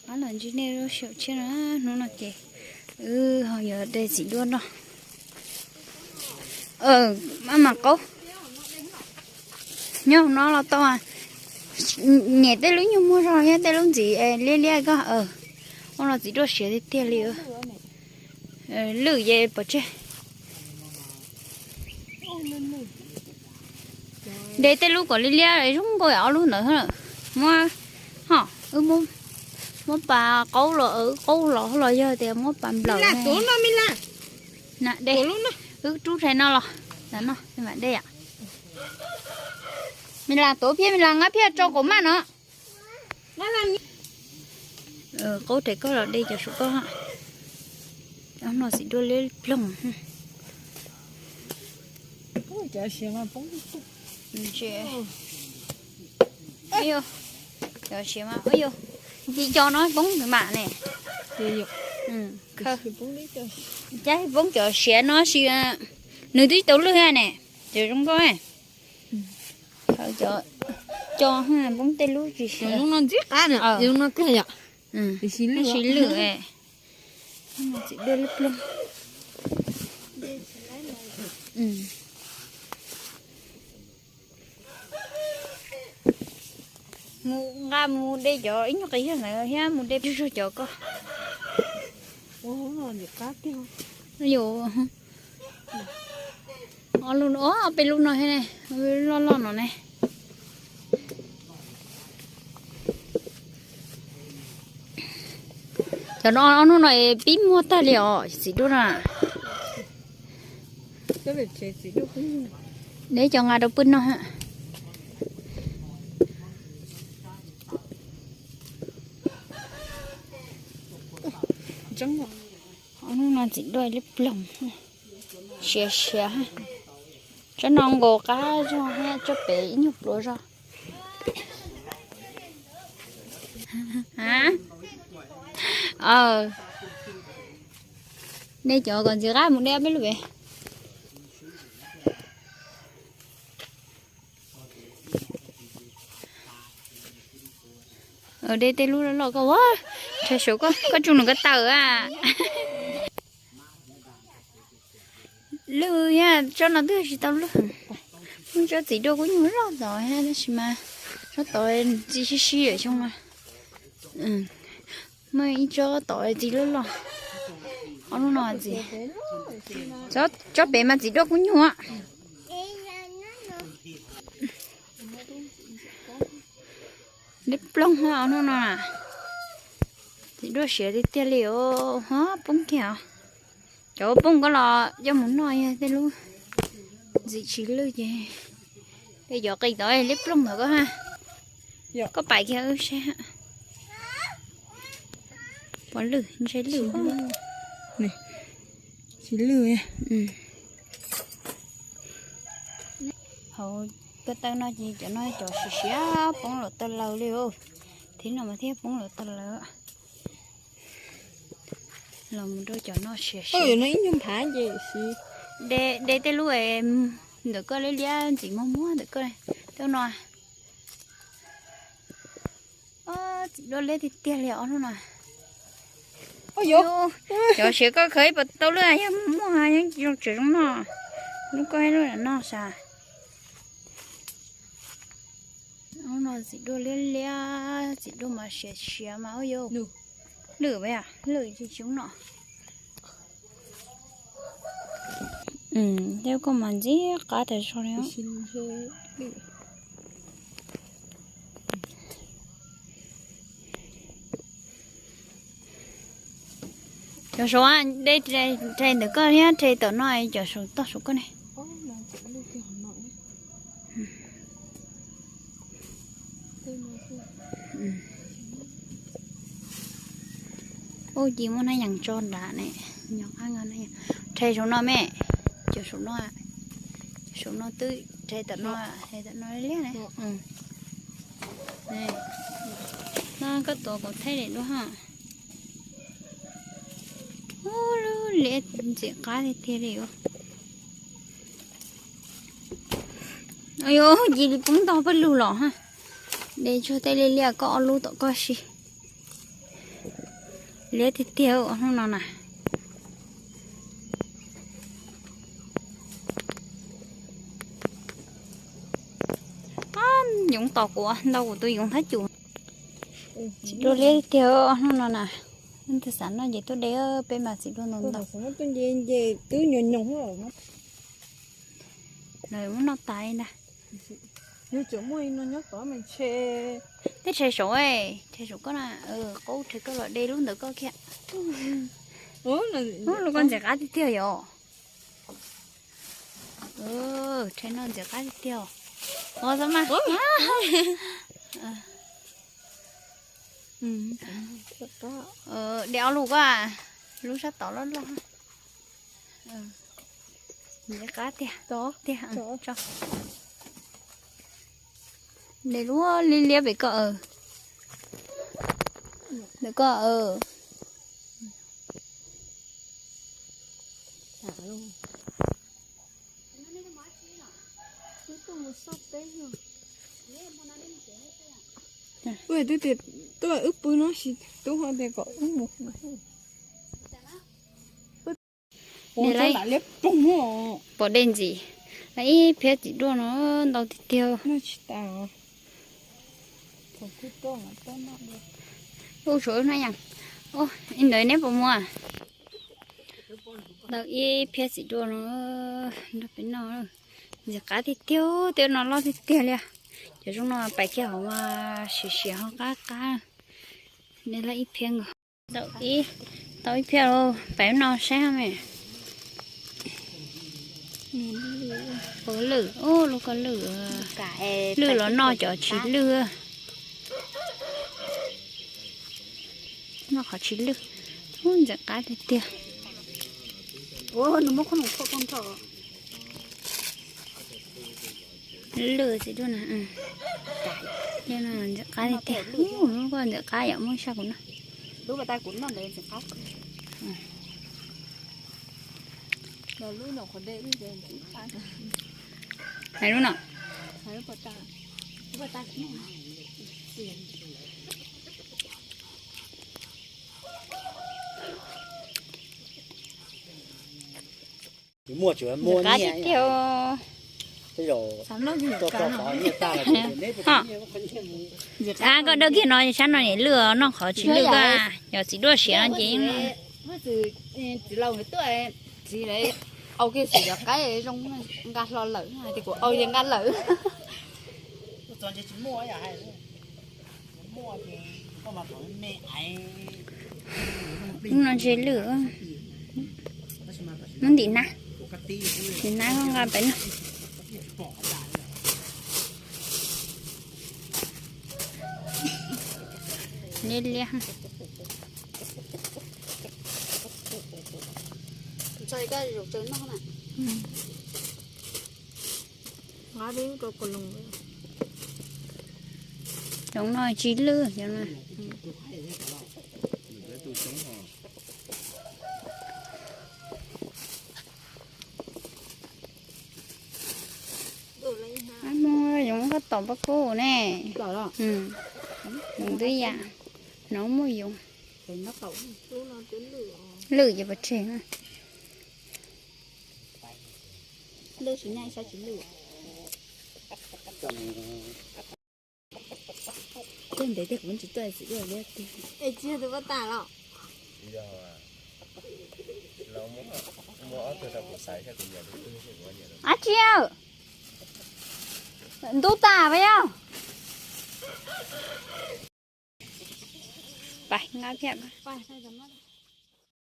Qab los ntsib nej lub sij hawm tshiab no, hnub no ces wb ho yuav de txiv duaj noj. Maj mam qaub. Nyob no los tau. Niam tej lub nyuag muag zog thiab tej lub ntxiv liab liab koj. Ua los txiv duaj siav tiag tiag li. Lwj ces pov tseg. De tej lub kom liab liab zoo nkauj ob lub ntawd. Muab, ho, wb muab pas qaub los, qaub los los yog tias muab pas nplawm. De, wb rub rhe no los, no, de. Me las tuav phiab, me las nqa phiab tso kaum maj no. Qaub rhe koj los de cov saum koj. Ob no txiv duaj liab ploog. Cov siav mas, cov no poob mam ne. Cab poob cov siav no si, nws twb tsis tau lwj ne, cov zoo nkauj. Cov, cov poob tej lub tsis siav. Zoo no ntxim qab, zoo no tiag yom. Tsis lwj. Txiv duaj liab ploog. Mus nqa mus de cov ib nyuag qis yog ntawd thiab mus de zog zog cov koj. Ob lub, ob peb lub no thiab ne, loj loj no ne. Cov no ob hnub no pib muag tag li os txiv duaj na. Neb cov nqa rau pw no. Ob hnub no txiv duaj liab ploog, siav siav. Tsob no nkaus qab zog thiab, tsob pem ib nyuag pluav zog. Nej cov kom ntxim qab mus de ob peb lub pem. De tej lub loj loj koj ua, rhais saum koj, koj tsuj nws ko taw a. Lwj thiab, tsob no twb tsis tau lwj. Muaj tsob txiv duaj kub nyuj loj tod thiab tab sis mas tsob tod txi sib sib xyoo no. Muaj ib tsob tod txiv loj loj. Ob lub no txiv, tsob pem mas txiv duaj kub nyuj. Liab ploog ob lub no na. Txiv duaj siav tiag tiag li os, poob kiag os. Cov poob koj los coj mus noj, yog tej lub ntxim tsis lwj ces, tej cov qis tod liab ploog ntawd koj ha. Koj pais kiag wb saib. Puas lwj, ntshe lwj. Tsis lwj. Hauv ko taw no ces cov no cov siav siav poob los tawg laws li os. Thiab no mas thiab poob los tawg laws. Los mus rau cov no siav siav. De tej lub ntawm koj liab liab ntxim muag muag ntawm koj, tej no. Txiv duaj liab tiag tiag li ob lub no. Cov siav koj khaws ib puas tau lwj, yog muaj yeej zoo tseem zoo noj. Lub koj ib lub no sas. Ob lub no txiv duaj liab liab, txiv duaj mas siav siav mas ua yus lwj, lwj tsis tsis no. Thiab koj mas ntxim qab tas zog li. Cov saud, de rhais ntawm koj thiab rhais tom no, cov saud toj saud koj ne. Ub, ci muaj nab yees tso nrad ne, nyob qab nqa nab yees. Rhais saum no me, cov saum no, saum no twb rhais tom no, rhais tom no liab ne. No koj tuav kuv thaij daim duab ha. Ub, lub liab ntxim qab tiag tiag li. Au yau, ci li poob ntog pawg lug los ha. De tsuag tej liaj liaj koj ob lub tom koj si. Liab tiag tiag hnub no na. Yoov tom kuv, ntau kuv tus yoov thab cum. Txiv duaj liab tiag tiag hnub no na. Leej twg xav noj ces tuaj de, peb mas txiv duaj ntau ntau. Lawv muab noj tas li ntag. Tej rhe saum, rhe saum koj na, qub rhe koj los de lub ntawd koj kiag. Lub koj ntxim qab tiag tiag yom. Rhe no ntxim qab tiag tiag. Ua tau mas. De ob lub koj, lub sab tod loj loj. Ntxim qab tiag tiag. De lub liab liab pem koj. Ntawm koj. Wb twb tias tuaj wb pw no, tsis tub ho tias kom wb mus. Pom dej ntxiv, lawv ib phiab txiv duaj no ntau tiag tiag. Ub, tshuav hnab yas. Ntawd neb puas muaj? Ntau ib phiab txiv duaj no nrog peb noj. Ntxim qab tiag tiag, tej no loj tiag tiag li. Cov zoo no pais kiag hauv mas siav siav ho qab qab. Nej lawv ib phiab nkaus. Tau ib phiab lauj, peb no saib me. Lwj, ub, lub ko lwj. Lwj los noj cov tsis lwj. Noj qhov tsis lwj. Ub, ntxim qab tiag tiag. Lwj txiv duaj na. Ntxim qab tiag tiag. Lub ko ntxim qab yom, muab sab kuv noj. Hais lub no. Ntxim qab tiag tiag. Koj dawb kiag no, sab no niam lwj, noj qhov tsis lwj koj, yog txiv duaj siav no ces. Txiv laus tuaj, txiv au kiag xim cov qaib zoo nqa hlo lawm, hais tias kuv au ces nqa lawm. Lub no ntshe lwj. Muab ntim na, ntim na koj nqa pem no. Liab liab. Cov no tsis lwj cov no. Ab, muaj yoov koj tom pob kub ne. Yoov twb yam no muaj yoov. Lwj ces pov tseg. Ntev tiag kuv tsis tuaj txiv duaj liab tiag. Ab tsi, ntub tas pas yog. Pais nqa thiab.